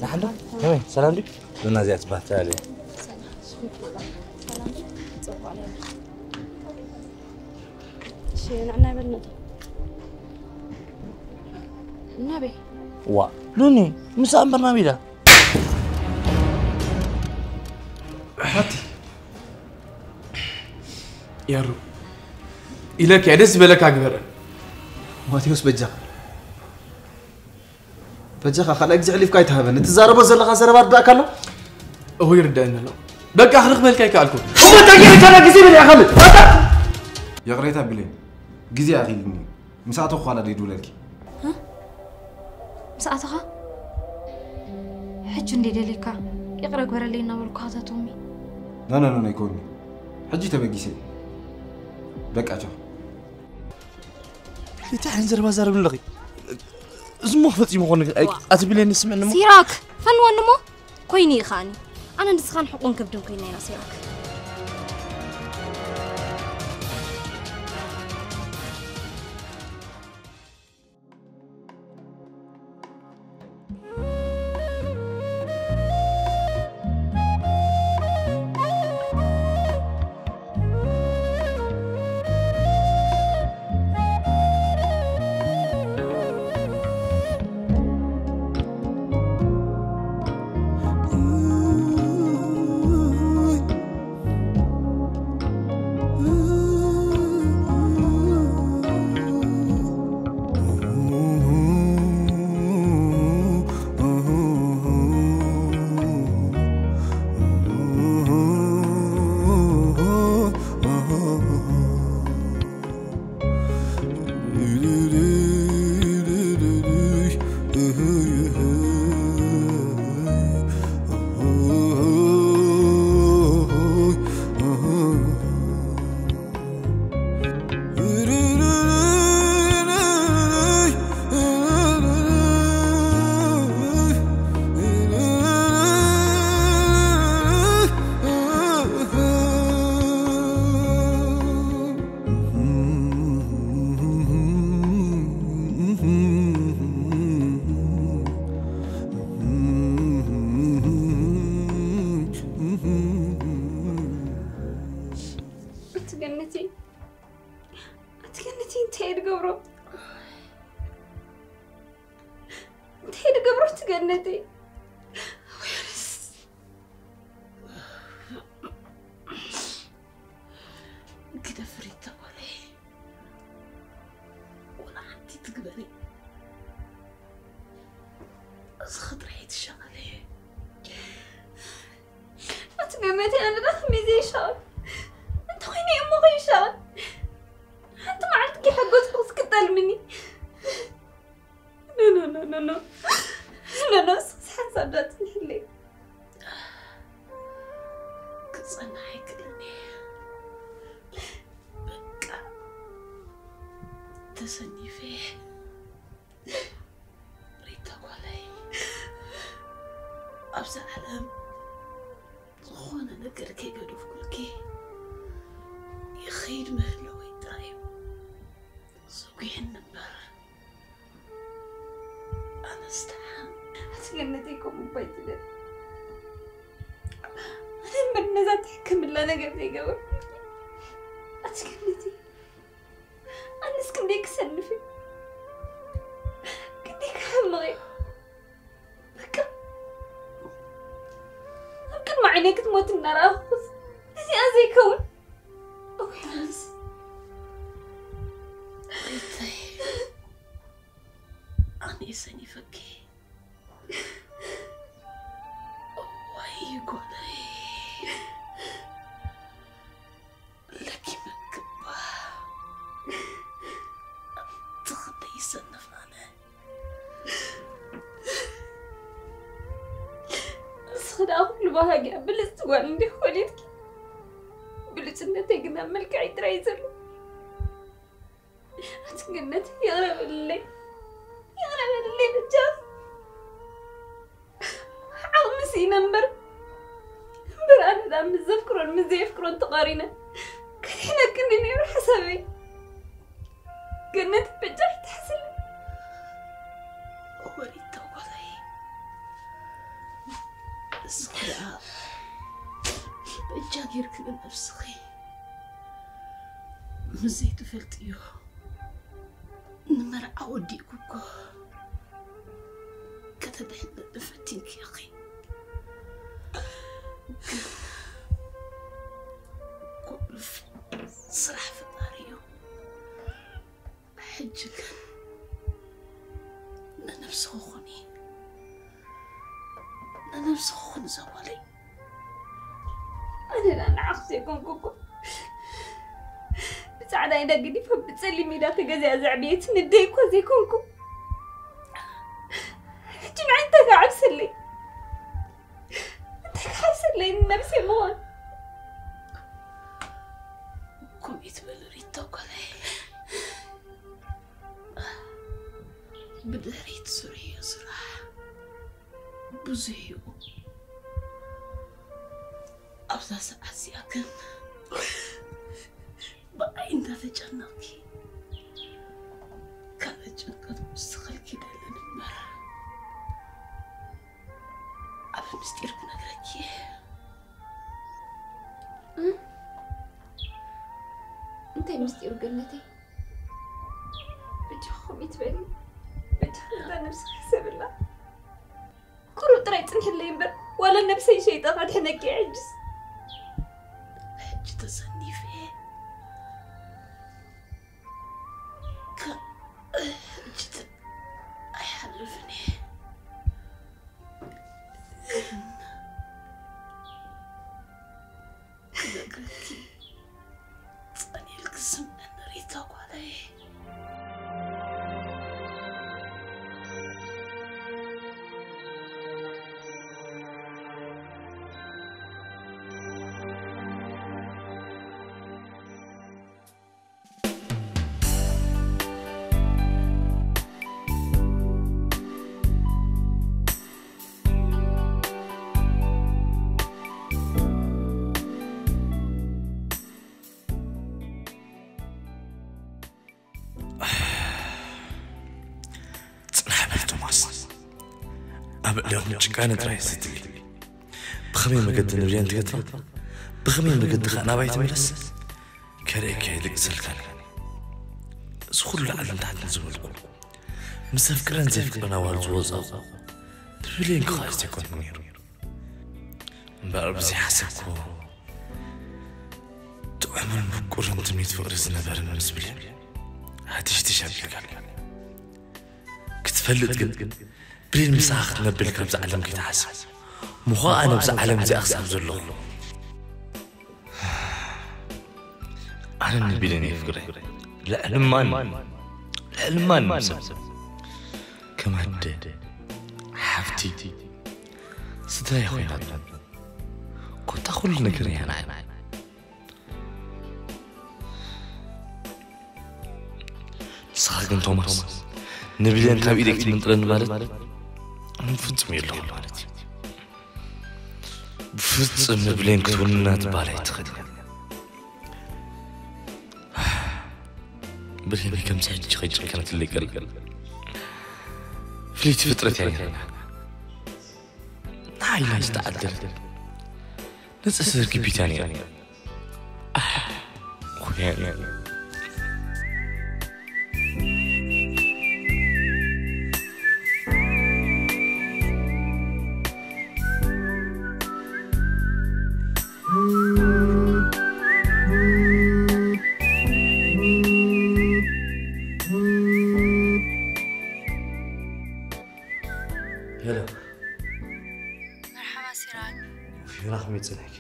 ንሓንዶ ከመይ ሰላም ድዩ? ሉና እዚኣ ትባሃል ትላለየ። እሺ ንዕና ይበልነቱ እናበይ ዋ ሉኒ ምሳእ እምበር ናበይ ኢዳ? ሓቲ ያሩ ኢለካ ደስ ዝበለካ ግበር። ማቴዎስ በጃኻ በጃኻ ካልኣይ ግዜ ዕሊፍካ ኣይትሃበኒ። ትዛረቦ ዘለኻ ዘረባ ርዳእካ ኣሎ? እኹ ይርዳእኒ ኣሎ። በቃ ክርኽበልካ ኣይከኣልኩ። እሞ እንታይ ገይርካ ግዜ በሊዕካኒ? ይቕሬታ ብሌን ግዜ ኣኺልኒ። ምስ ኣተኹ ኳላ ደይድውለልኪ። ምስ ኣተኻ ሕጂ እንደ ደልየካ ይቕረ ግበረለይ እናበልኩ ሃተቶሚ። ኖ ኖ ኖ ኣይኮኒ። ሕጂ ተበጊሰ። በቃ ቻው። እንታይ ዓይነት ዘረባ ዛረብ ኣለኺ? እዝሞ ፈጺሙ ኾነ ኣትብለኒ ስምዕኒ እሞ። ሲራክ ፈንወኒ እሞ ኮይኑ እዩ ከኣኒ ኣነ ንስኻን ሕቁን ከብድን ኮይና ኢና ሲራክ። ኣቲ ገነተይ ኣቲ ገነተይ እንታይ ድገብሮ እንታይ ድገብሮ ኣቲ ገነተይ ወይስ ግደፍሪ ተባለ ወላ ሓንቲ ትግበሪ እዚ ክጥራሕ ትሻቐለ ኣቲ ገነተይ ኣነ ዳ ከመይ ዘይሻቐል እንተኾይነ እሞ ከይሻቐል ሓንቲ መዓልቲ ከይሓገዝኩ ክትጠልምኒ ኖኖኖኖኖ ኖኖ ስስ ሓንሳብ ዳ ፅንሕለይ ክፀንሕ ኣይክእልን እየ በቃ ተሰኒፈ ሪታ ጓለይ ኣብዚ ዓለም ዝኾነ ነገር ከይገደፍኩልኪ ይኸይድ ምህለወይ ጥራይ እዩ ዘጉየኒ እምበር ኣነስ ደሓን ኣቲ ገነተይ ከምኡ እባ ኣይትበል ኣነ እምበር ነዛ ትሕክምላ ነገር ዘይገበርኩልኪ ኣቲ ገነተይ ኣነስ ክንደይ ክሰንፍ እዩ ክንደይ ክሕምቕ እዩ በቃ ኣብ ቅድሚ ዓይነይ ክትሞት እናረኣኹስ እዚኣ ዘይከውን እወይ ኣነስ ሪተይ ኣነ ሰኒፈኪ እዋይ ጓለይ ለኪመክባ ትኽንደይ ይሰንፍ ኣነ ንስኺ ደኣ ኩሉ ባህጊ ኣብ ብልፅቲ ጓል እንዲኺ ወሊድኪ ብልፅነተይ ግን ኣብ መልክዐይ ጥራይ እዩ ዘሎ ኣቲ ገነት ይቕረ በልለይ ይቕረ በልለይ ብጃ ዓቕሚ ስኢነ እምበር እምበር ኣነ ደኣ ምስ ዘፍቅሮን ምስ ዘየፍቅሮን ተቓሪነ ከድሕነክኒ ነይሩ ሓሳበይ ገነት በጃ ይትሓስኒ ወሪድ ተጓዛይ ጌርኪ ንነብስኺ ምስ ዘይትፈልጥዮ ንመርዓ ወዲእኩ እኮ ከተድሕነኒ ፈቲንኪ ኢኺ። ግን ኩሉ ስራሕ ፈጣሪ እዩ። ሕጂ ግን ንነብስኺ ኩኒ፣ ንነብስኺ ኩኒ ዘጓለይ። ኣነ ንዓኺ ዘይኮንኩ እኮ ብጻዕዳ ኢዳ ገዲፈ ብጸሊም ኢዳ ተገዚኣ ዘዕብየት ንደይ እኮ ዘይኮንኩ። ሕጂ ንዓይ እንታይ ክዓብሰለይ? እንታይ ክሓስለይ ንነብሰይ ምዃን? ከምኡ ትበሊ ሪቶ ጓለይ። ብድሕሪት ዙርዮ ስራሕ ብዙሕ እዩ። ኣብዛ ሰዓት እዚኣ ግን ብኣይ እንዳተጨነቕኪ፣ ካልእ ጭንቀት ምስ ትኸልኪ ደሊ ንበር። ኣብ ምስጢር ክነግረኪ እየ። እንታይ ምስጢሩ ገነተይ? ብጃኹም ይትበሊ። ብጃኹም እዛ ነብስኺ ሕሰብላ። ቁሩብ ጥራይ ጽንሕለይ እምበር፣ ዋላ ነብሰይ ሸይጠ ከድሕነኪ እየ ሕጅስ። ሕጂ ተሰኒፈ እየ። ካብ ሕጂ ተ-፣ ኣይሓልፍን እየ። ግን ክነግረኪ ጸኒኤል ክስምዐኒ ሪታ ጓለይ። ጽናሕ በል ቶማስ። ኣብ ልዕሊኦም ጭካነ ጥራይ ዘትሊ። ብኸመይ መገዲ ንብልየን ትገትራ? ብኸመይ መገዲ ኸኣ ናባይ ትምለስ? ከርእየካ እየ ደቂ ሰልካኒ። እዚ ኩሉ ላዕልን ታሕትን ዝበልኩ፣ ምስ ዘፍቅረን ዘይፍቅረን ኣዋልድ ዝወጻኹ፣ ንብልየን ክኸኣስ ዘይኮንኩ ነይሩ። እምበኣር ብዘይሓሰብክዎ፣ ጥዑምን ምቁርን ትምኒት ፍቕሪ ዝነበረኒ ምስ ብልየን፣ ሃቲሽቲሽ ኣቢልካኒ። ክትፈልጥ ግን፣ ብሌን ምሳኻ ክትነብል ካብዛ ዓለም ከይትሓስብ። ምዃ ኣነ ኣብዛ ዓለም እዚኣ ክሳብ ዘለኹ። ኣነ ንብሌን የፍቅረ። ልዕሊ ማን? ልዕሊ ማንም ሰብ። ከም ኣደ፣ ሓፍቲ፣ ስድራይ ኮይናትና። ኮታ ኩሉ ነገር እያ ንዓይ። ንስኻ ግን ቶማስ፣ ንብሌን ካብ ኢደይ ክትምንጥለኒ ማለት ፍጹም የለኹም ማለት እዩ። ብፍጹም ንብሌን ክትውንና ትበሃል ኣይትኽእል እያ። ብሌን ከምዚ ሕጂ ከይጨከነትለይ ቀሪባ። ፍልይቲ ፍጥረት እያ ነይራ። ንዓይ ኢላ ዝተዓደለት ንጽህቲ ርግቢት እያ ነይራ። ኣሕ፣ ኾያኒ። ሄሎ። መርሓባ ሲራክ። ፊራ ከመይ ጸኒሕኪ?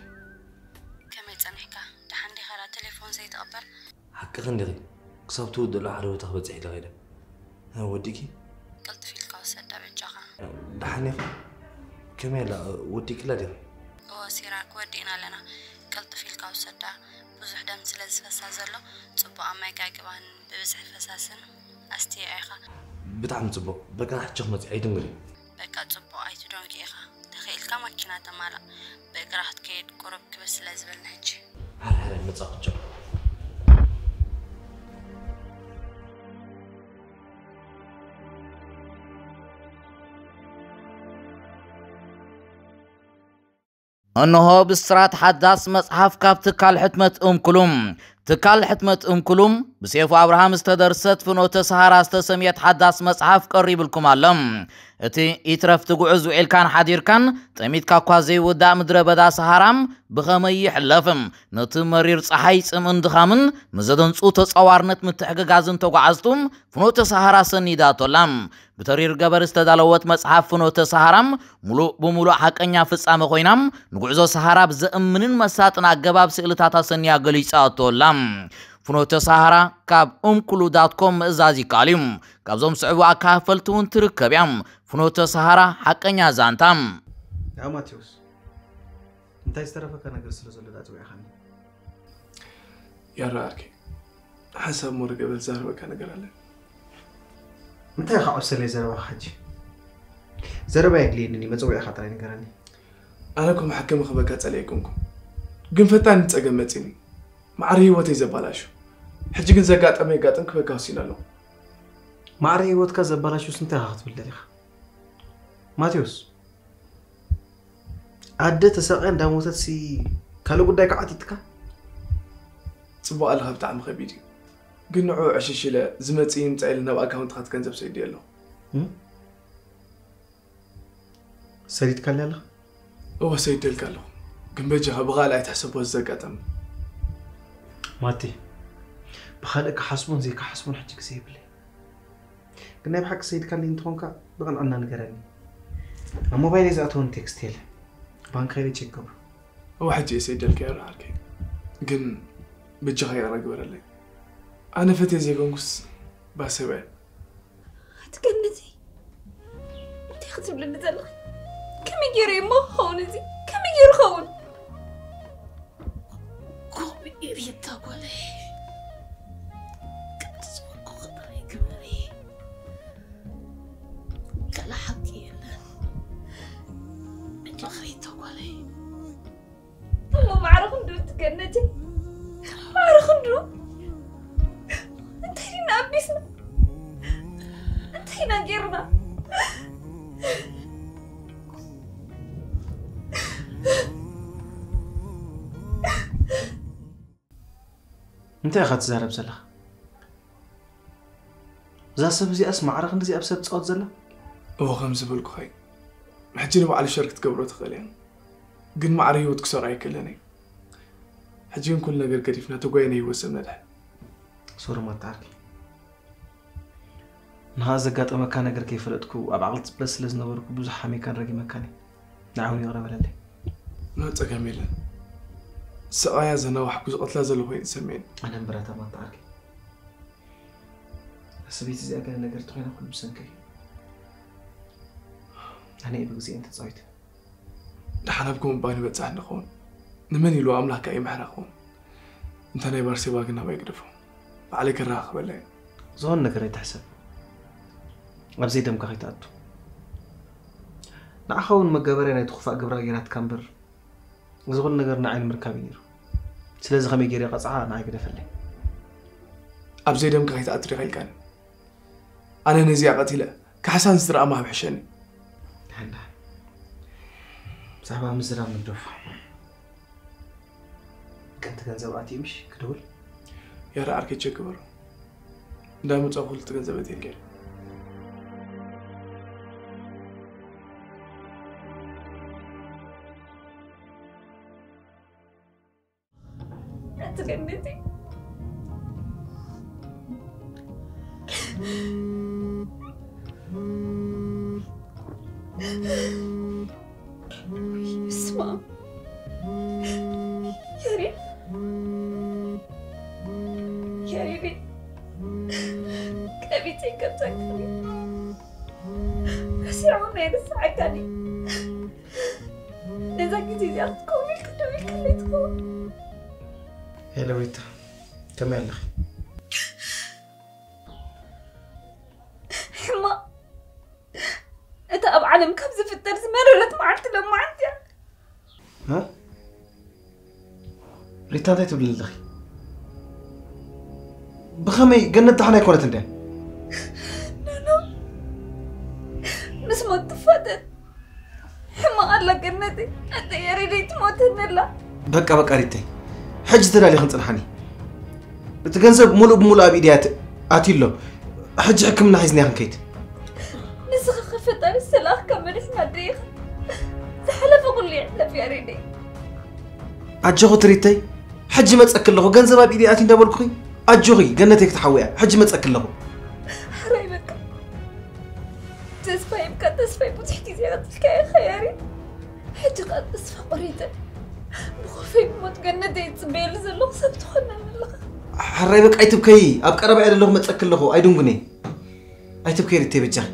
ከመይ ጸኒሕካ? ደሓን ዲኻ? ቴሌፎን ዘይትቕበል? ሓቅኺ እንዲኺ። ክሳብ ትውድእ ኣሎ ሓደ ቦታ ክበጽሕ ኢለ ኸይደ። እ፣ ወዲእኪ? ቅልጥፍ ኢልካ ውሰዳ በጃኻ። ደሓን ኢኺ? ከመይ ኣላ? ወዲእክላ ዲኺ? እወ ሲራክ፣ ወዲእና ኣለና። ቅልጥፍ ኢልካ ውሰዳ። ብዙሕ ደም ስለ ዝፈሳ ዘሎ፣ ጽቡቕ ኣመጋግባን ብብዝሒ ፈሳስን ኣስትይኣ ኢኻ። ብጣዕሚ ጽቡቕ። በቃ ሕጂ ክመጽእ ኣይድንግሪ። በቃ ጽቡቕ፣ ኣይትደንጉ ኢኻ። ተኽኢልካ ማኪና ተማላእ። ብእግራ ክትከይድ ቁሩብ ክብስ ስለ ዝበልና ሕጂ። ሕረ ሕረ መጻኹ ጆ። እንሆ ብስራት ሓዳስ መጽሓፍ ካብ ትካል ሕትመት እምኩሉም። ትካል ሕትመት እምኩሉም ብሴፉ ኣብርሃም ዝተደርሰት ፍኖተ ሰሃራ ዝተሰምየት ሓዳስ መጽሓፍ ቀሪብልኩም ኣሎ። እቲ ይትረፍ ትጉዕዝ ውዒልካን ሓዲርካን ጠሚትካ እኳ ዘይውዳእ ምድረ በዳ ሰሃራ ብኸመይ ይሕለፍ? ነቲ መሪር ጸሓይ ጽምእን ድኻምን ምስ ዘደንጹ ተጻዋርነት ምትሕግጋዝን ተጓዓዝቱ ፍኖተ ሰሃራ ሰኒዳቶ ኣላ። ብተሪር ገበር ዝተዳለወት መጽሓፍ ፍኖተ ሰሃራ ምሉእ ብምሉእ ሓቀኛ ፍጻመ ኮይና ንጉዕዞ ሰሃራ ብዘእምንን መሳጥን ኣገባብ ስእልታት ኣሰንያ ገሊጻቶ ኣላ። ፍኖተ ሰሃራ ካብ እምኩሉ ዳት ኮም ምእዛዝ ይከኣል እዩ። ካብዞም ስዕቡ ኣካፈልቲ እውን ትርከብ እያ። ፍኖተ ሰሃራ ሓቀኛ ዛንታ። ያ ማቴዎስ፣ እንታይ ዝተረፈካ ነገር ስለ ዘሎ ዳ ጽውዕኻኒ? ያራ ኣርኪ፣ ሓንሳብ ሞረ ገበል ዝዛረበካ ነገር ኣለ። እንታይ ኢኻ ዕብሰለይ ዘረባኻ ሕጂ? ዘረባ የድልየንን እዩ፣ መጸውዒኻ ጥራይ ንገረኒ። ኣነ እኮ መሓከሚ ክበካ ጸለ ኣይኮንኩ፣ ግን ፈታኒ ጸገም መጺኒ። ማዕረ ህይወተይ ዘባላሹ፣ ሕጂ ግን ዘጋጠመ የጋጥም ክበካ ወሲነ ኣለኹ። ማዕረ ህይወትካ ዘባላሹስ እንታይ ኢኻ ክትብል ደሊኻ? ማቴዎስ፣ ኣደ ተሳቕያ እንዳሞተት ሲ ካልእ ጉዳይ ከዓቲትካ? ጽቡቕ ኣለኻ፣ ብጣዕሚ ከቢድ እዩ። ግን ንዑ ዕሽሽ ኢለ ዝመጽእ ይምጻእ ኢለ ናብ ኣካውንትኻ ትገንዘብ ሰይዲ ኣለኹ። ሰዲድካለይ ኣለኻ? እወ ሰይደልካ ኣለኹ። ግን በጃኻ ብኻልእ ኣይትሕሰቦ ዘጋጠመ። ማቴ፣ ብኻልእ ክሓስቦን ዘይክሓስቦን ሕጂ ግዜ የብለይ። ግን ናይ ብሓቂ ሰይድካለይ እንተኾንካ ብቕንዕና ንገረኒ። ኣብ ሞባይለይ ዝኣተወኒ ቴክስት የለ። ባንክ ከይደ ቼክ ገብሮ። እወ ሕጂ እየ ሰይደልካ የረኣልከ። ግን በጃኻ ይቕረ ግበረለይ። ኣነ ፈትየ ዘይኮንኩስ ባሰበ። ትገንዚ እንታይ ክትብልኒ ዘለኺ? ከመይ ገይሩ እሞ ክኸውን እዚ? ከመይ ገይሩ ክኸውን? ከምኡ እዩ ቤታ ጓለይ። ከምቲ ዝበልኩ ጥራይ ግበሪ። ካልእ ሓቂ የለን። እጃ ክሪቶ ጓለይ። እሞ ማዕረ ክንዱ ትገነቲ ማዕረ ክንዱ እንታይ ዲና ኣቢስና እንታይ ኢና ጌርና? እንታይ ኢኻ ትዛረብ ዘለኻ? እዛ ሰብ እዚኣስ ማዕረ ክንድዚ ኣብ ሰብ ትጻወት ዘላ? እወ ከም ዝበልኩኻ እዩ። ሕጂ ንባዕሉ ሸር ክትገብሮ ትኽእል እያ። ግን ማዕረ ህይወት ክሰርዖ ኣይክእልን እየ። ሕጂ ግን ኩሉ ነገር ገዲፍና ተጓይና ህይወት ሰብ ነድሕን። ሶሪ ማታ ዓርኪ። ንኻ ዘጋጠመካ ነገር ከይፈለጥኩ ኣብ ዓቕሊ ጽበት ስለ ዝነበርኩ ብዙሕ ሓሜካን ረጊመካን እየ። ንዓይ እውን ይቕረ በለለይ። ኖ ጸገም የለን። ስቓያ ዘናዋሕኩ ዝቐትላ ዘሎ ኮይኑ ይሰምዕኒ። ኣነ እምበራታ ማታ ዓርኪ። እዛ ሰበይቲ እዚኣ ገለ ነገር ተኾይና ኩሉ ብሰንከይ እዩ። ኣነ እየ ብግዜኤን ተጻዊተ። ደሓን ኣብ ከምኡ እባ ንበጽሕ እንኸውን። ንመን ኢሉ ኣምላኽ ከኣ ይምሕራ ኸውን። እንተ ናይ ባርሴባ ግን ናባይ ግደፎ። ባዕለይ ከረኻኽበላ እየ። ዝኾነ ነገር ኣይትሕሰብ። ኣብ ዘይደምካ ከይትኣቱ። ንዓኻ እውን መጋበርያ ናይቲ ክፉእ ግብራ ገይራትካ እምበር እዚ ኩሉ ነገር ንዓይ ንምርካብ እዩ ነይሩ። ስለዚ ከመይ ገይረ ቀጽዓ ንዓይ ግደፈለይ። ኣብ ዘይደምካ ከይትኣቱ ዲኻ ኢልካኒ? ኣነ ነዚኣ ቀቲለ ካሕሳ ንስድራኣ ምሃብ ሕሸኒ። ደሓን ደሓን። ብዛዕባ ምዝራብ ንግደፎ። ከምቲ ገንዘብ ኣትዩ ምሽ ክድውል? ያረ ዓርከይ ቸክ ግበሮ። እንዳመጻኹ ክልተ ገንዘብ ኣትየልካ እየ። ኣቲ ገነተይ። ስማ ያሬድ፣ ያሬድ፣ ቀቢጸይ ከምዛካኒ ረሲዑ ናይ ረስዓካኒ። ነዛ ግዜ እዚኣ ክትከውን ኢልካ ደው ኢልካለይ ትኸውን። ሄሎ ሪታ፣ ከመይ ኣለኺ? ሕማቕ። እታ ኣብ ዓለም ካብ ዝፍጠር ዝመረረት መዓልቲ ሎማዓንቲ እያ። እ? ሪታ፣ እንታይ ትብሊ ኣለኺ? ብኸመይ ገነት ደሓን ኣይኮነትን ድያ? ኖኖ፣ ምስ ሞት ትፋጠጥ። ሕማቕ ኣላ ገነተይ፣ ኣንተ ያሬደይ ትሞተኒ ኣላ። በቃ በቃ ሪተይ፣ ሕጂ ተዳሊኽን ጽንሓኒ። እቲ ገንዘብ ሙሉእ ብሙሉእ ኣብ ኢድያ ኣትዩ ኣሎ። ሕጂ ሕክምና ሒዝናያ ክንከይድ። ንስኻ ከፈጣሪ ዝተላእኽካ መድሕን ኣደይ ኢኻ። ዝሓለፈ ኩሉ ይሕለፍ ያሬደይ። ኣጆኺ ትሪተይ፣ ሕጂ መጸኪ ኣለኹ። ገንዘብ ኣብ ኢደይ ኣትዩ እንዳበልኩኺ፣ ኣጆኺ ገነተይ ክትሓውያ። ሕጂ መጸኪ ኣለኹ። ሕራይ በቃ። ተስፋ ሂብካ ተስፋይ ብዙሕ ግዜ ቀቲልካዮ ኢኻ ያሬድ። ሕጂ ከኣ ተስፋ ቆሪጸ ብኾፈይ ብሞት ገነተይ ዝጽበየሉ ዘለኹ ሰብ ትኾነኒ ኣለኻ። ሕራይ በቃ ኣይትብከዪ። ኣብ ቀረባ እየ ዘለኹ፣ መጸኪ ኣለኹ። ኣይድንጉኔ። ኣይትብከይ ሪተይ በጃኺ።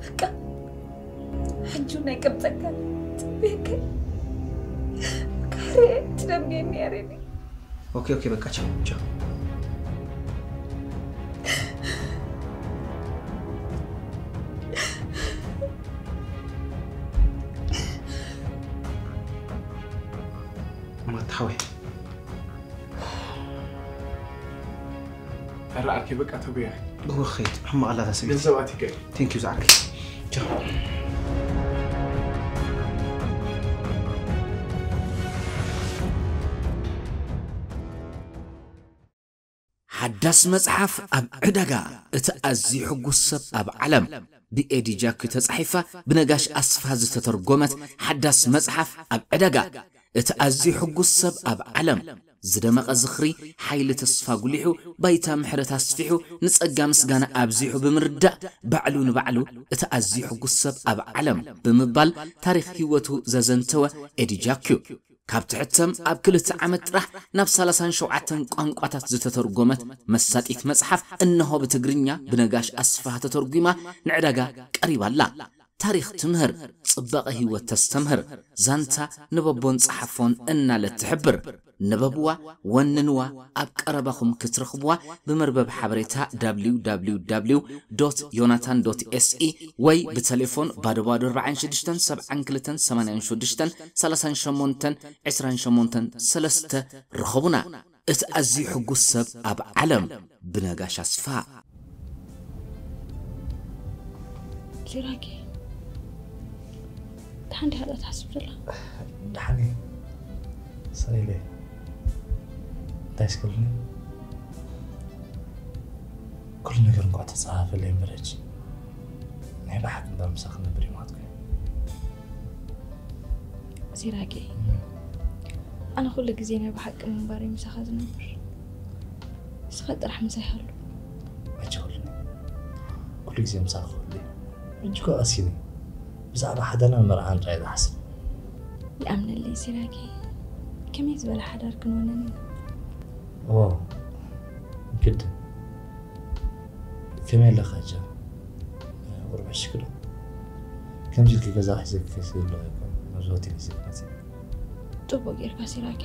በቃ ሕጂ ናይ ቀብጸካ ጽበየካ። ካሕረ ትደምገኒ ያሬድ። ኦኬ ኦኬ በቃ ቻው ቻው። ማታ ሓወይ። ኧረ ዓርከይ በቃ ተጉያ። እወ ኸይድ ሕማቕ ኣላ እታ ሰበይቲ። ገንዘብ ኣቲካ እዩ። ቴንክ ዩ ዝዓርከይ። ቻው። ሓዳስ መጽሓፍ ኣብ ዕዳጋ፣ እቲ ኣዝዩ ሕጉስ ሰብ ኣብ ዓለም። ብኤዲ ጃኪ ተጻሒፋ ብነጋሽ ኣስፋ ዝተተርጎመት ሓዳስ መጽሓፍ ኣብ ዕዳጋ፣ እቲ ኣዝዩ ሕጉስ ሰብ ኣብ ዓለም። ዝደመቐ ዝኽሪ፣ ሓይሊ ተስፋ ጉሊሑ፣ ባይታ ምሕረት ኣስፊሑ፣ ንጸጋ ምስጋና ኣብዚሑ ብምርዳእ፣ ባዕሉ ንባዕሉ እቲ ኣዝዩ ሕጉስ ሰብ ኣብ ዓለም ብምባል ታሪኽ ህይወቱ ዘዘንተወ ኤዲ ጃኪ እዩ። ካብ ትሕተም ኣብ ክልተ ዓመት ጥራሕ ናብ ሰላሳን ሸውዓተን ቋንቋታት ዝተተርጎመት መሳጢት መጽሓፍ እነሆ ብትግርኛ ብነጋሽ ኣስፍሃ ተተርጒማ ንዕዳጋ ቀሪባ ኣላ። ታሪኽ ትምህር፣ ጽባቐ ህይወት ተስተምህር፣ ዛንታ ንበቦን ጸሓፎን እናለት ትሕብር። ንበብዋ፣ ወንንዋ፣ ኣብ ቀረባኹም ክትረኽብዋ ብመርበብ ሓበሬታ ደብሊው ደብሊው ደብሊው ዶት ዮናታን ዶት ኤስኢ ወይ ብቴሌፎን ባዶ ባዶ ኣርባዓን ሽዱሽተን ሰብዓን ክልተን ሰማንያን ሽዱሽተን ሰላሳን ሸሞንተን ዕስራን ሸሞንተን ሰለስተ ርኸቡና። እቲ ኣዝዩ ሕጉስ ሰብ ኣብ ዓለም ብነጋሽ ኣስፋ። ሲራኪ፣ ደሓን ዲኻ ትሓስብ ዘላ? ደሓን እየ። ስቕ ኢለ እንታይ ስክልኒ? ኩሉ ነገር እንኳ ተጻፈፈለይ እምበር ሕጂ ናይ ብሓቂ እምበር ምሳኺ ክነብር ይማትኩ። ሲራኪ፣ ኣነ ኩሉ ግዜ ናይ ብሓቂ ምንባር እዩ ምሳኻ ዝነብር። ንስኻ ጥራሕ ምሳይ ሃሉ። ኣይቸኩልን። ኩሉ ግዜ ምሳኺ ክህሉ እየ። ሕጂ እኮ ቀሲኒ። ብዛዕባ ሓዳርና መርዓን ጥራይ ዝሓስብ። ይኣምነለይ ሲራኪ። ከመይ ዝበለ ሓዳር ክንወንን ኢና? ኦ፣ ግድን። ከመይ ኣለኻ ጃ? ቁሩብ ሕሽኪ ዶ? ከምዚ ኢልኪ ገዛ ሒዘኪ ከይሲ ዘለኹ እኮ ናብዚ ሆቴል ሒዘኪ መፂእ። ጽቡቕ ጌርካ ሲራኪ።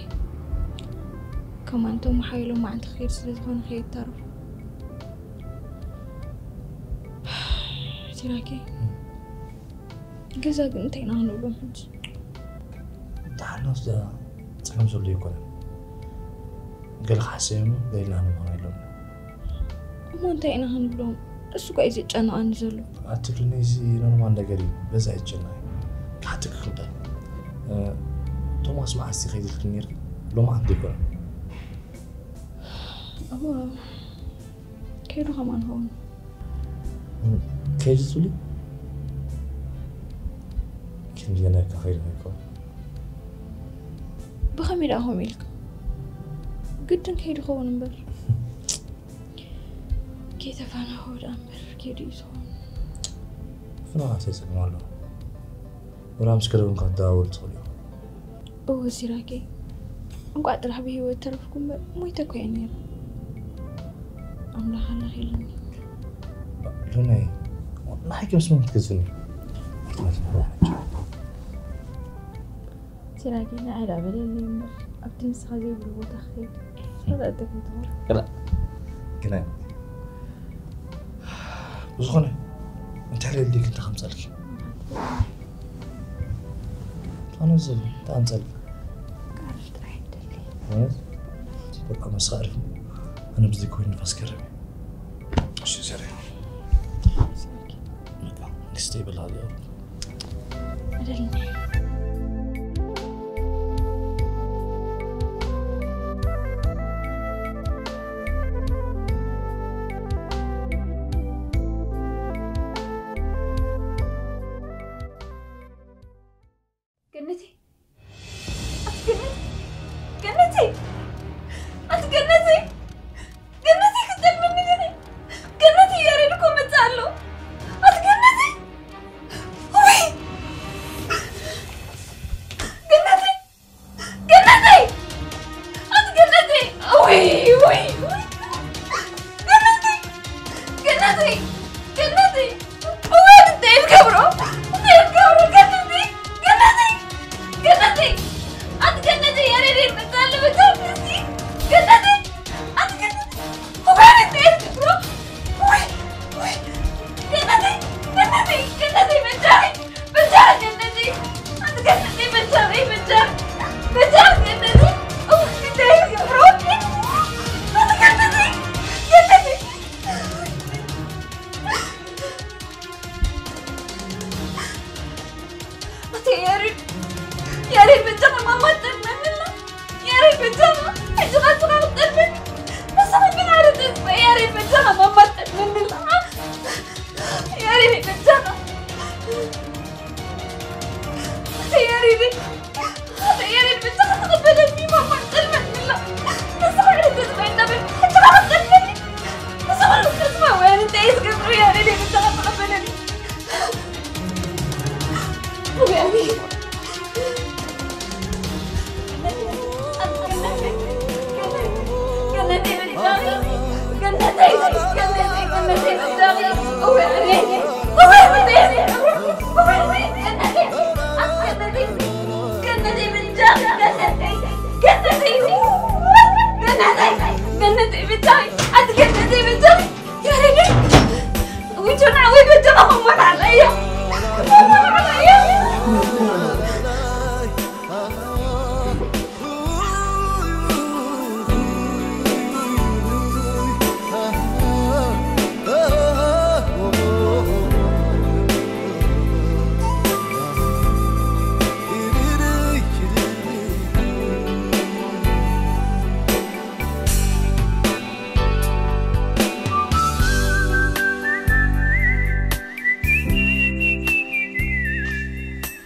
ከማን ቶም ሓይሎም መዓንቲ ክኸይድ ስለ ዝኾነ ከየታርፉ። ሲራኪ፣ እም። ገዛ ግን እንታይ ኢና ክንብሎም ሕጂ? ደሓን ናብዛ ጸገም ዘሎ ኣይኮነን። ገለ ክሓሰብ እሞ ገሊና ንብሎ የሎምን። እሞ እንታይ ኢና ክንብሎም? እሱ እኳ እዩ ዘጨንቐኒ ዘሎ። ኣትብልኒ፣ እዚ ኖርማል ነገር እዩ። በዛ ኣይትጨነቒ። ክሓተኪ ክምጠል። እ፣ ቶማስ መዓስ እዩ ከይድልኪ ነይርኪ? ሎማዓንቲ ኣይኮነን? እወ፣ ከይዱ ከማን ኸውን። እም፣ ከይዱ ትብሊ? ክንደየናይ ከ ከይዱ ከይኮን? ብኸመይ ደኣ ከምኡ ኢልካ? ግድን ከይዱ ኸውን እምበር። ከይተፋናኸወ ደኣ እምበር ከይዱ እዩ ዝኸውን። ፍናዋት የጸግም ኣሎ። ወላ ምስ ከደው እንኳ ትደዋወሉ ትኽእሉ ኢኹም። እወ ሲራኬ፣ እንቋዕ ጥራሕ ብህይወት ተረፍኩ እምበር ሞይተ እኮ እየ ነይረ። ኣምላኽ ኣላኺሉኒ። ሉናይ፣ ንዓይ ከም ስሙ ክትገዝፍኒ። ሲራኬ፣ ንዓይ ደኣ በለለይ እምበር፣ ኣብቲ ንስኻ ዘይብሉ ቦታ ክኸይድ። ፈለጥ ከይትኾን። ግና፣ ግና፣ ብዝኾነ፣ እንታይ ደልዩ ግን ተኸምፀልኪ? ኣነ ዝብል እንታይ ኣምፀልካ? ቃልሽ ጥራሕ ይደሊ። እውነት? በቃ መሳሪፍ። ኣነ ብዚ ኮይኑ ንፋስ ገረመ። እሺ፣ ዘረ። በቃ፣ ንስተ ይበላ። እደልኒ። ገነተይ፣ ኣቲ ገነተይ፣ ገነተይ፣ ኣቲ ገነተይ፣ ገነተይ፣ ክትጠልመኒ ገነተይ፣ ገነተይ፣ ያሬድ እኮ መጽእ ኣሎ። ኣቲ ገነተይ፣ ወይ፣ ገነተይ፣ ገነተይ፣ ኣቲ ገነተይ፣ ወይ፣ ወይ፣ ወይ፣ ገነተይ፣ ገነተይ፣ ገነተይ፣ ወይ፣ እንታይ ትገብሮ? እንታይ ትገብሮ? ገነተይ፣ ገነተይ፣ ገነተይ፣ ኣቲ ገነተይ፣ ያሬድ መጽእ ኣሎ፣ መጽእ ኣሎ፣ ገነተይ፣ ኣቲ ገነተይ፣ ወይ፣ እንታይ ትገብሮ? ወይ፣ ወይ፣ ገነተይ፣ ገነተይ፣ ገነተይ፣ መጃሪ፣ መጃሪ፣ ገነተይ፣ ኣቲ ገነተይ፣ መጃሪ፣ መጃሪ፣ መጃሪ፣ ገነተይ፣ ወይ፣ እንታይ ትገብሮ? ኣቲ ገነተይ፣ ገነተይ። ኣቲ ያሬድ፣ ያሬድ በጃኻ ማማ ጠልመንላ። ያሬድ በጃኻ፣ ሕጂ ኻትኻ ክትጠልመኒ። ንስኻ ግን ሓደ ተስፋ፣ ያሬድ በጃኻ ማማ ጠልመንላ። ያሬድ በጃኻ። ኣቲ ያሬድ፣ ኣቲ ያሬድ በጃኻ ተቐበለኒ፣ ማማ ጠልመንላ። ንስኻ ሓደ ተስፋ ይጠበል፣ ሕጂ ኻትኻ ክትጠልመኒ። ንስኻ ተስፋ ወይ ኣነ እንታይ እየ ዝገብሮ፣ ያሬድ በጃኻ ተቐበለኒ። ያሬድ፣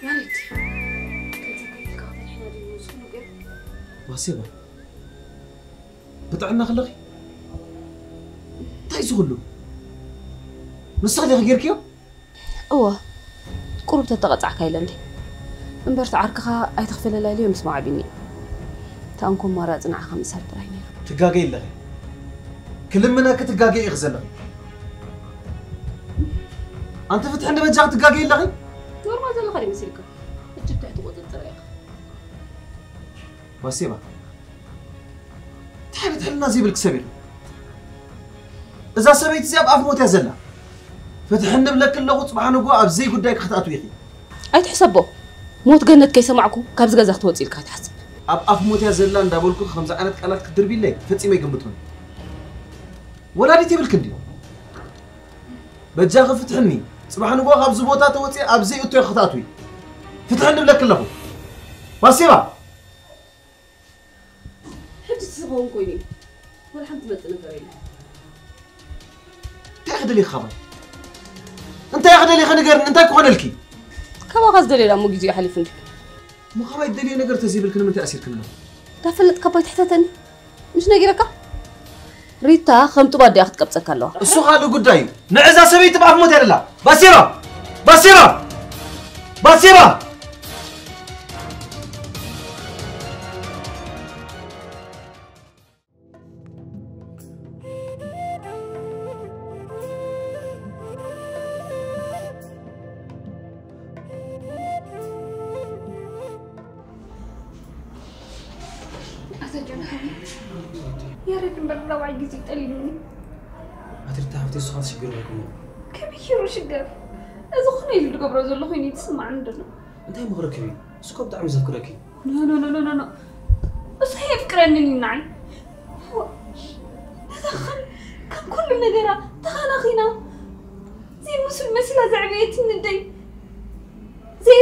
ከምዚ ከይድካ ክትሕና ድዩ ዝኹሉ ገይሩ? ባሴባ፣ ብጥዕና ከለኺ እንታይ እዚ ኩሉ? ንስኺ ዲኺ ጌርክዮ? እወ፣ ቁሩብ ተተቐጻዕካ ኢለ እንዴ። እምበር እቲ ዓርክኻ ኣይትኽፈለላ ኢለዮ ምስማዕ ኣቢኒ። እታ እንኮ ኣማራጺ ንዓኻ ምእሳር ጥራይ ነይሩ። ትጋገይ ኣለኺ። ክልምነኪ ትጋገይ ኢኺ ዘለኺ። ኣንቲ ፍትሒ ንበጃኺ ትጋገይ ኣለኺ። ኖርማል ዘለኻ ድዩ መሲልካ? ሕጂ ትሕቲ ቁጽጽር ኢኻ። ባሴባ፣ እንታይ ዓይነት ሕልና ዘይብልኪ ሰብ ኢኺ? እዛ ሰበይቲ እዚኣ ኣብ ኣፍ ሞት እያ ዘላ። ፍትሒ እንብለኪ ኣለኹ፣ ጽባሕ ንግሆ ኣብ ዘይጉዳይኪ ክትኣትዊ ኢኺ። ኣይትሕሰቦ። ሞት ገነት ከይሰማዕኩ ካብዚ ገዛ ክትወጽእ ኢልካ ኣይትሓስብ። ኣብ ኣፍ ሞት እያ ዘላ እንዳበልኩ ከምዚ ዓይነት ቃላት ክትድርብይለይ ፈጺመ ኣይገምቶን። ወላዲት የብልክን ድዩ? በጃኺ ፍትሕኒ። ጽባሕ ንግሆ ካብዚ ቦታ ተወጺኣ ኣብ ዘይእቶ ኢኺ ክትኣትዊ። ፍትሒ እንብለኪ ኣለኹ። ባሴባ! ሕጂ ዝኸውን ኮይኑ እዩ። ወላ ሓንቲ መጽእ ነገር የለን። እንታይ ክደልይ ካባይ? እንታይ ክደልይ ንገርኒ፣ እንታይ ክኾነልኪ? ካባኻ ዝደልዮ ዳሞ ግዜኡ ሓሊፉ እንድዩ። እሞ ካባይ ትደልዮ ነገር ተዘይብልኪ ንምንታይ ኣሲርክኒ ኣለኹ? እንዳፈለጥካ እባ ኣይትሕተተኒ። ምሽ ነጊረካ? ሪታ ከም ጡብ ኣዲኣ ክትቀብጸካ ኣለዋ። እሱ ካልእ ጉዳይ እዩ። ንዕዛ ሰበይቲ ብኣፍ ሞት እያ ደላ። ባሴባ! ባሴባ! ባሴባ! ኣታ ጆን ሓወይ፣ ያሬድ እምበር ራብዓይ ግዜ ጠሊሙኒ። ኣቲ ሪታ ሓፍተይ፣ ንስኻ ትሽገር ኣይኮነን። ከመይ ገይሩ ሽገር? እዚ ኮነ ኢሉ ዝገብሮ ዘሎ ኮይኑ እዩ ዝስምዓኒ ዘሎ። እንታይ ምኽሪ ክህቢ? እሱ እኮ ብጣዕሚ ዘፍቅረኪ። ኖ፣ ኖ፣ ኖ፣ ኖ፣ ኖ፣ ኖ። እሱ ኣየፍቅረንን እዩ ንዓይ። ነታ ከም፣ ከም ኩሉ ነገራ ተኸናኺና፣ ዘይምስል መሲላ ዘዕበየትኒ ኣደይ፣ ዘይ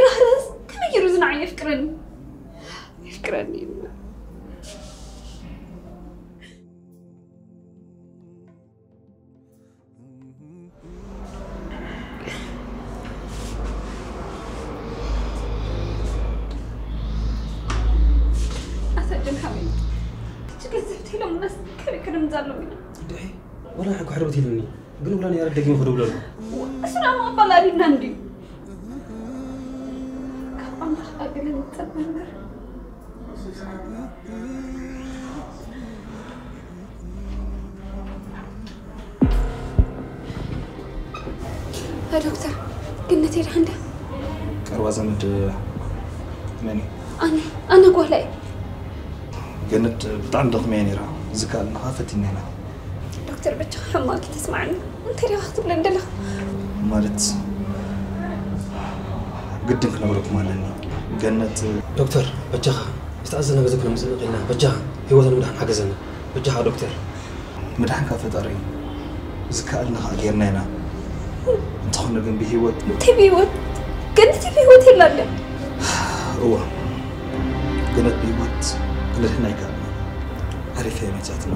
ኣለዎ ኢና። ድሒ ወላ ሕኩ ሕርበት ኢሉኒ። ግን ውላ ነያረ ደግመ ክደውለሉ። እሱ ደኣ ምቕባል ኣሊና እንድዩ። ካብ ኣምላኽ ኣገለ ንጸበ እምበር። ዶክተር፣ ገነት ሄዳ እንዳ ቀርባ ዘመድ መን እዩ? ኣነ፣ ኣነ ጓላ እየ። ገነት ብጣዕሚ ደኽመያ ነይራ። ዝከኣልና ኸኣ ፈቲና ኢና። ዶክተር፣ በጃኻ ሕማቕ እዩ ተስማዓኒ። እንታይ ዲኻ ክትብለኒ ደለኻ? ማለት ግድን ክነግረኩም ኣለኒ። ገነት ዶክተር፣ በጃኻ ዝተኣዘዘ ነገር ዘክሎ ምጽእ ኢልና። በጃኻ ህይወታ ንምድሓን ሓገዘና። በጃኻ ዶክተር። ምድሓን ካብ ፈጣሪ እዩ። ዝከኣልና ኸኣ ጌርና ኢና። እንተኾነ ግን ብህይወት እንታይ ብህይወት? ገነት ብህይወት የላን ድያ? እወ፣ ገነት ብህይወት ክነድሕና ኣይከኣልናን። ዓሪፋ እያ መጺኣትና።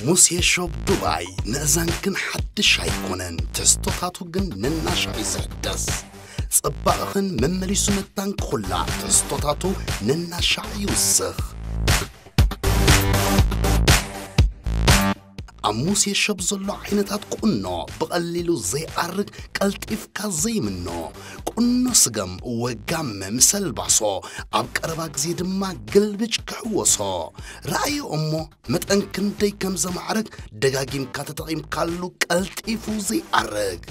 ሙሴ ሾፕ ዱባይ ንእዛንክን ሓድሽ ኣይኮነን። ትሕዝቶታቱ ግን ነናሻዕ እዩ ዝሕደስ። ጽባቐኽን መመሊሱ መታን ክኹላዕ ትሕዝቶታቱ ነናሻዕ ይውስኽ። ኣብ ሙሴ ሸብ ዘሎ ዓይነታት ቁኖ ብቐሊሉ ዘይኣርግ፣ ቀልጢፍካ ዘይምኖ ቁኖ ስገም ወጋመ ምስ ኣልባሶ፣ ኣብ ቀረባ ግዜ ድማ ግልብጭ ክሕወሶ። ረኣዮ እሞ መጠን ክንደይ ከም ዘማዕርግ ደጋጊምካ ተጠቒምካሉ ቀልጢፉ ዘይኣርግ።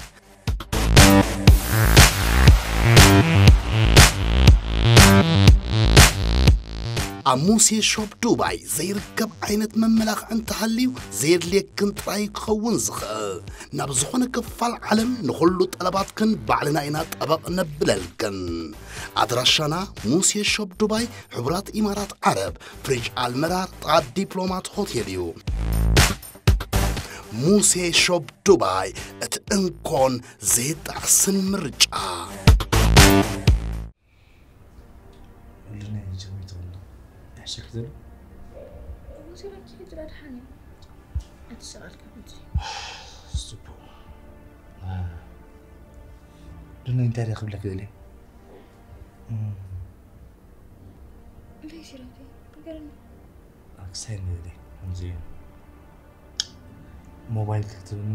ኣብ ሙሴ ሾፕ ዱባይ ዘይርከብ ዓይነት መመላኽዒ እንተሃልዩ፣ ዘየድልየክን ጥራይ ክኸውን ዝኽእል። ናብ ዝኾነ ክፋል ዓለም ንኹሉ ጠለባትክን ባዕልና ኢና ጠበቕ ነብለልክን። ኣድራሻና ሙሴ ሾፕ ዱባይ፣ ሕቡራት ኢማራት ዓረብ፣ ፍሪጅ ኣልመራር፣ ጥቓ ዲፕሎማት ሆቴል እዩ። ሙሴ ሾፕ ዱባይ፣ እቲ እንኮን ዘይጣዕስን ምርጫ። ወልድና ይጀምር ይትብልና። ይሕሸክ ዘሎ? ሙሴ ላኪ ሕጂ ዳድሓን እዩ። ኣትሸቓልካ ሕጂ። ጽቡቕ። አ፣ ድነ እንታይ ደኣ ክብለክ ደልየ? እም። እንታይ ሲራተይ? ንገረኒ። ኣክሳይ ንበለይ፣ ከምዚ እዩ። ሞባይል ክትብኒ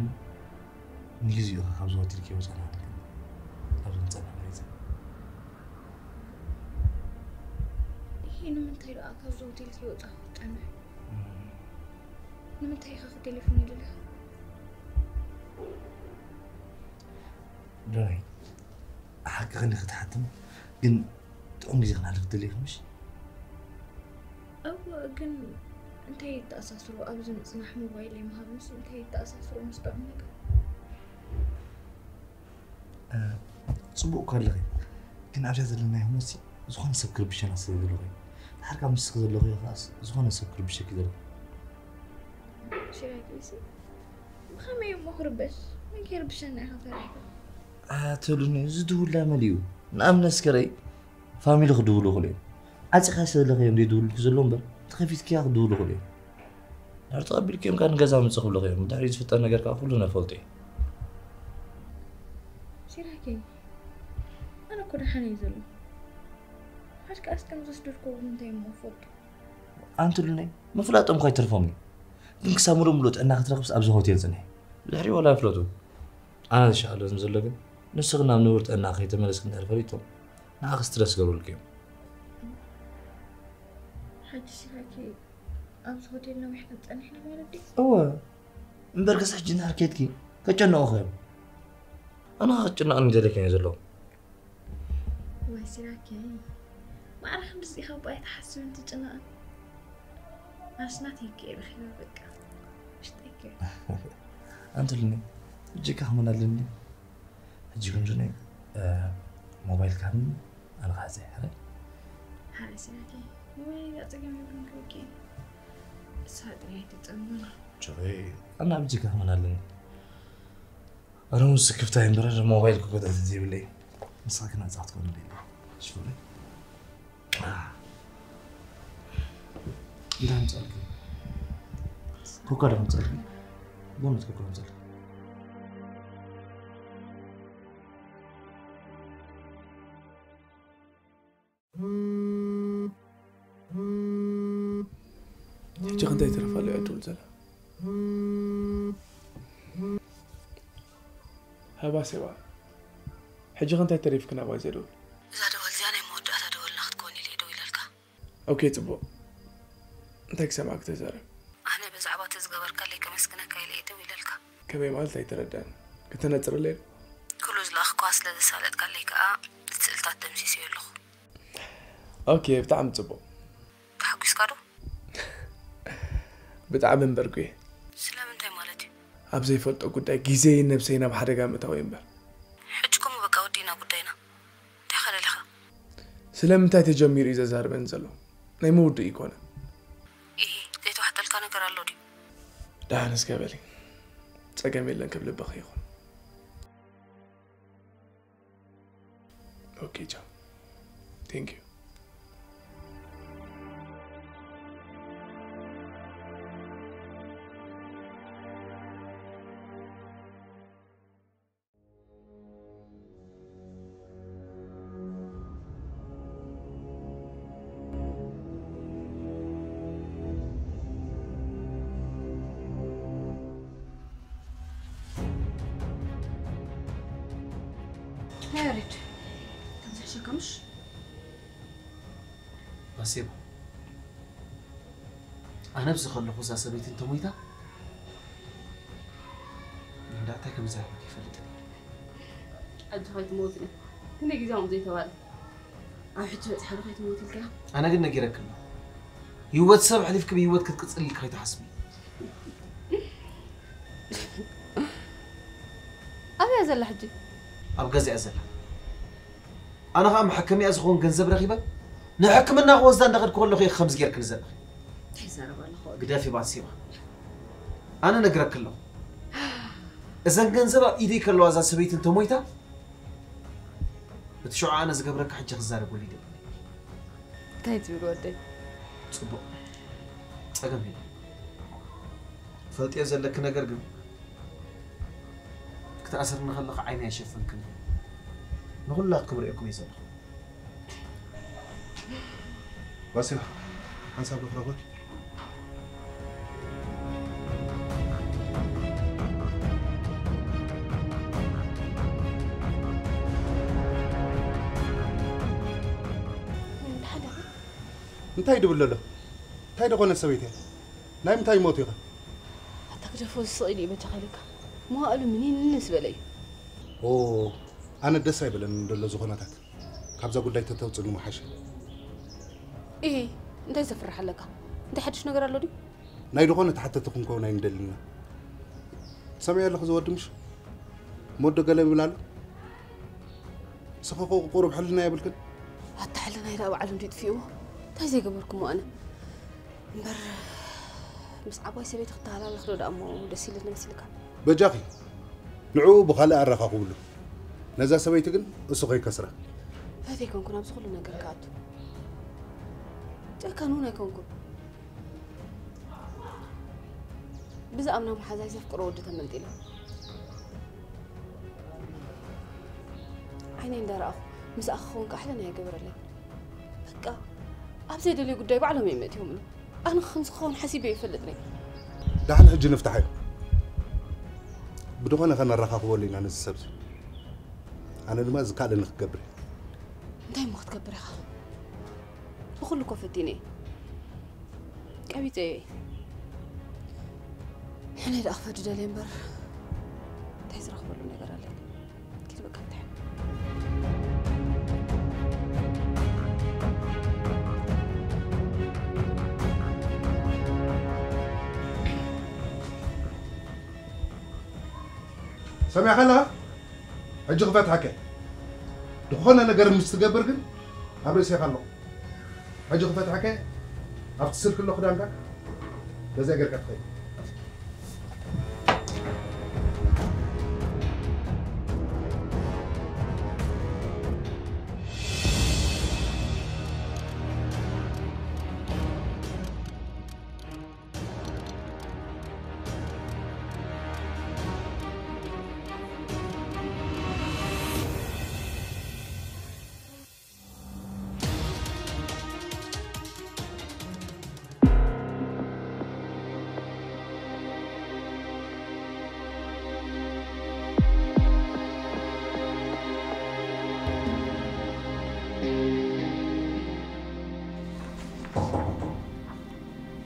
ንግዚኡ ኢኻ ካብዚ ሆቴል ከይወጻና ንብል። ኣብዚ ንጸንሕ መሬት። ይሄ ንምንታይ ደኣ ካብዚ ሆቴል ከይወጻ ክጸንሕ? እም። ንምንታይ ኢኻ ክደልፍኒ ደሊኻ? ዶናይ፣ ሓቅኺ ንክትሓትም ግን ጥዑም ግዜ ክነሕልፍ ትደልዪ ኢኺ ምሽ? እወ፣ ግን እንታይ ይተኣሳስሮ ኣብዚ ምጽናሕ ሞባይለይ ምሃብንስ እንታይ ይተኣሳስሮ ምስ ጥዑም ነገር? እ፣ ጽቡቕ እኮ ኣለኺ፣ ግን ኣብዛ ዘለናዮ ህሞትሲ ዝኾነ ሰብ ክርብሸና ስለ ዘለኹ እዩ። ድሓር ካብ ምስኺ ዘለኹ እየ ከኣስ ዝኾነ ሰብ ክርብሸኪ ዘለኹ። ሽራይከይሲ ብኸመይ እሞ ክርበሽ? መን ከይርብሸና ኢኻ ፈሪሕካ? ኣትብሉኒ፣ እዚ ድውላ መሊኡ። ንኣብነት እስከ ርኣይ፣ ፋሚሊ ክድውሉ ይኽእሉ እዮም። ዓጺኻ ስለ ዘለኺ እዮም ዘይድውሉልኪ ዘለዉ እምበር፣ ተኸፊትክያ ክድውሉ ይኽእሉ እዮም። ድሕሪ ተቐቢልክዮም ከኣ ንገዛ ምጽእ ክብሉኺ እዮም። ብድሕሪ ዝፍጠር ነገር ከኣ ኩሉ ነፈልጦ እዩ። ሲራኬ፣ ኣነ እኮ ደሓን እየ ዘለኹ። ሓድካ ኣስቀም ዘስደድኮ ብምንታይ እሞ እፈልጦ? ኣንትሉነይ፣ ምፍላጦም እኳ ኣይተርፎም እዩ። ግን ክሳብ ምሉእ ምሉእ ጥዕና ክትረኽብስ ኣብዚ ሆቴል ጽንሒ። ብድሕሪ ዋላ ይፍለጡ። ኣነ ዝሸቐለኒ ዘሎ ግን፣ ንስኺ ናብ ንቡር ጥዕና ከይተመለስኪ እንድሕር ፈሊጦም፣ ንዓኺ ስትረስ ክገብሩልኪ እዮም። ሕጂ ሲራኬ፣ ኣብዚ ሆቴል ነዊሕ ክንጸንሕ ኢና ማለት ድዩ? እወ፣ እምበር ከስ ሕጂ እንድሕር ኬድኪ፣ ከጨንቑኺ እዮም። ኣነ ክጭነቕ እንደለኪ እየ ዘለኹ። ወይ ሲራኬ፣ ማዕረ ክንድዚ ኢኻ እባ ኣይትሓስብን ትጭነቕን። ኣሽናት ይከ ረኺበ በቃ። ሽጠይከ። ኣንትልኒ እጅካ ከመን ኣለኒ። ሕጂ ግን ጅኒ ሞባይል ካን ኣነ ካዘ ሐረ። ሐረ ሲናኪ ወይ ኣጸገም ይብሉን ከውቂ። ሳጥሪ ትጠምና። ጆይ ኣና ብጅካ ከመን ኣለኒ። ኣነ ምስ ክፍታ ይንበረ ሞባይል ክጎዳ ዘይብለይ። ንስኻ ግን ኣጻሕት ኮን ደለ። ሽፉለይ። እንዳ ምጻልክ። ኮካ ዶ ምጻልክ? ቦነት ኮካ ምጻልክ። ሕጂ ክንታይ ተረፋሉ እያ ትብል ዘላ? ሃባ ሴባ፣ ሕጂ ክንታይ ተሪፍክን ኣባይ ዘደውል? እዛ ደወል እዚኣ ናይ መወዳእታ ደወልና ክትከውን ኢለ እየ ደው ኢለልካ። ኦኬ፣ ጽቡቕ። እንታይ ክሰማዕክ ተዛረብ። ኣነ ብዛዕባ እቲ ዝገበርካለይ ከመስግነካ ኢለ እየ ደው ኢለልካ። ከመይ ማለት ኣይተረዳን። ከተነጽረለይ ዶ? ኩሉ ዝለኣኽኳ ስለ ዘሳለጥካለይ ከኣ እቲ ስእልታት ደምሲሰዮ ኣለኹ። ኦኬ፣ ብጣዕሚ ጽቡቕ። ተሓጒስካ ዶ? ብጣዕሚ እምበር ጉየ። ስለምንታይ ማለት እዩ? ኣብ ዘይፈልጦ ጉዳይ ግዜይን ነብሰይን ኣብ ሓደጋ ምእታው እዩ እምበር። ሕጂ ከምኡ በቃ ወዲእና ጉዳይና። እንታይ ኸለለኻ? ስለምንታይ ተጀሚሩ እዩ ዘዛርበኒ ዘሎ? ናይ ምውድእ ይኮነ። ኢሂ፣ ዘይተዋሕጠልካ ነገር ኣሎ ድዩ? ደሓን እስከ በሊ። ጸገም የለን፣ ከም ልብኺ ይኹን። ኦኬ፣ ቻው። ቴንክ ዩ። ያሬድ፣ ከምዚ ሕሸካ ምሽ? ባሴባ፣ ኣነ ኣብዚ ከለኹ እዛ ሰበይቲ እንተሞይታ፣ እንዳ እንታይ ከም ዝዛረበካ ይፈልጥ። ሕጂ ከይትሞት እዩ። ክንደይ ግዜ ከምኡ ዘይተባለ? ኣብ ሕጂ በጺሓ ዶ ከይትሞት ኢልካያ? ኣነ ግን ነጊረኪ ኣለኹ። ህይወት ሰብ ኣሕሊፍኪ ብህይወት ክትቅጽሊ ኢልኪ ከይትሓስቢ። ኣበይ እያ ዘላ ሕጂ? ኣብ ገዛ እያ ዘላ። ኣነ ኸኣ መሐከሚኣ ዝኸውን ገንዘብ ረኺበ ንሕክምና ክወስዳ እንዳኸድኩ ከለኹ ኢኺ ከምዚ ጌርክኒ ዘለኺ። እንታይ ይዛረብ ኣለኹ? ግደፊ ባሲባ። ኣነ ነግረኪ ኣለኹ። እዘን ገንዘብ ኣብ ኢደይ ከለዋ እዛ ሰበይቲ እንተሞይታ፣ እቲ ሽዑ ኣነ ዝገብረካ ሕጂ ክዛረበሉ ይደሊ። እንታይ ትብል ወደይ? ጽቡቕ። ጸገም የለን። ፈልጥዮ ዘለኪ ነገር ግን፣ ክትኣስርኒ ከለኺ ዓይነይ ኣይሸፈንክን። ንኹላትኩም ርእየኩም እየ ዘለኹ። ባስዮ፣ ሓንሳብ ዶ ክረኽበኪ? እንታይ ድብል ኣሎ? እንታይ ደኾነ ሰበይቲ እያ? ናይ ምንታይ ሞት ኢኻ? ኣታ ግደፎ፣ ዝስቕ ኢሉ እዩ በጃኻ ኢለካ። መዋእሉ ምኒን ምስ በለ እዩ። ኦ፣ ኣነ ደስ ኣይበለንን ደሎ ዝኾነታት። ካብዛ ጉዳይ ተተውጽኒ ምሓሸ። ኢሂ፣ እንታይ ዘፍርሕ ኣለካ? እንታይ ሓድሽ ነገር ኣሎ ድዩ? ናይ ደኾነ ተሓተቲ ክንከውን ኣይንደልን ኢና። ትሰምዕዮ ኣለኺ ዝወዲ ምሽ? ሞዶ ገለ ይብል ኣሎ? ንስኺ እኮ ቁሩብ ሕልና የብልክን። ኣታ ሕልናይ ደኣ ባዕሉ እንድዩ ጥፊእዎ። እንታይ ዘይገበርኩሞ ኣነ? እምበር ምስ ዓባይ ሰበይቲ ክተሃላለኽ ዶ ደኣ እሞ ደስ ኢሉኒ መሲልካ? በጃኺ ንዕኡ ብኻልእ ኣረኻኽብሉ። ነዛ ሰበይቲ ግን እሱ ከይከስራ። ፈትየ ኣይኮንኩን ኣብዚ ኩሉ ነገር ክኣቱ። ጨካን እውን ኣይኮንኩን። ብዝኣምና መሓዛይ ዘፍቅሮ ወዲ ተመንጢለ። ዓይነይ እንዳረኣኹ ምስኣ ክኸውን ካሕለን ኣይገበረለይ። በቃ ኣብ ዘይደልዮ ጉዳይ ባዕሎም እዮም መእትዮምሉ። ኣነ ከምዚ ክኸውን ሓሲበ ይፈልጥ ነይ። ደሓን ሕጂ ንፍታሓዮ። ብድኾነ ከነረኻኽበሉ ኢና ነዚ ሰብዚ። ኣነ ድማ ዝከኣለኒ ክገብር እየ። እንታይ እሞ ክትገብር ኢኻ? ብኹሉ እኮ ፈቲነ እየ። ቀቢጸዮ እየ። ሕነ ደኣ ክፈዲ ደልየ እምበር እንታይ ዝረኽበሉ ነገር ኣለኒ? ኪድ በቃ እንታይ? ሰሚዕካ ኣለኻ? ሕጂ ክፈትሓከ። ዝኾነ ነገር ምስ ትገብር ግን ኣብ ርእሴኻ ኣለኹ። ሕጂ ክፈትሓከ። ኣብቲ ስልኪ ኣለኹ ዳንካ። በዚኣ ጌርካ ትኸይድ።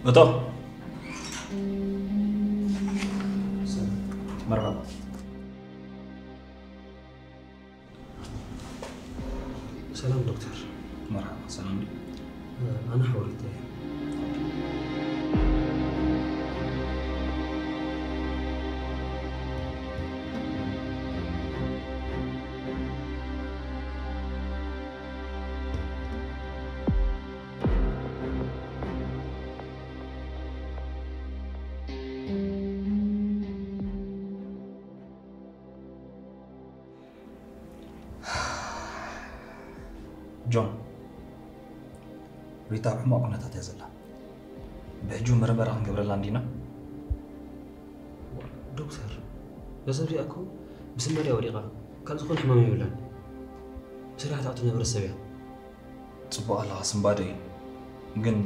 እቶ። መርሓባ። ሰላም ዶክተር። መርሓባ፣ ሰላም ድዩ? ኣነ ሓወሪተ እየ። ጆን፣ ሪታ ኣብ ሕማቕ ኩነታት እያ ዘላ። ብሕጂ ምርመራ ክንገብረላ እንዲና። ዶክተር፣ እዛ ሰብ እዚኣ እኮ ብስንባደ እያ ወዲቓ። ካልእ ዝኾነ ሕማም የብላን። ብስራሕ ትኣቱ ዝነበረት ሰብ እያ። ጽቡቕ ኣለኻ፣ ስንባደ እዩ። ግን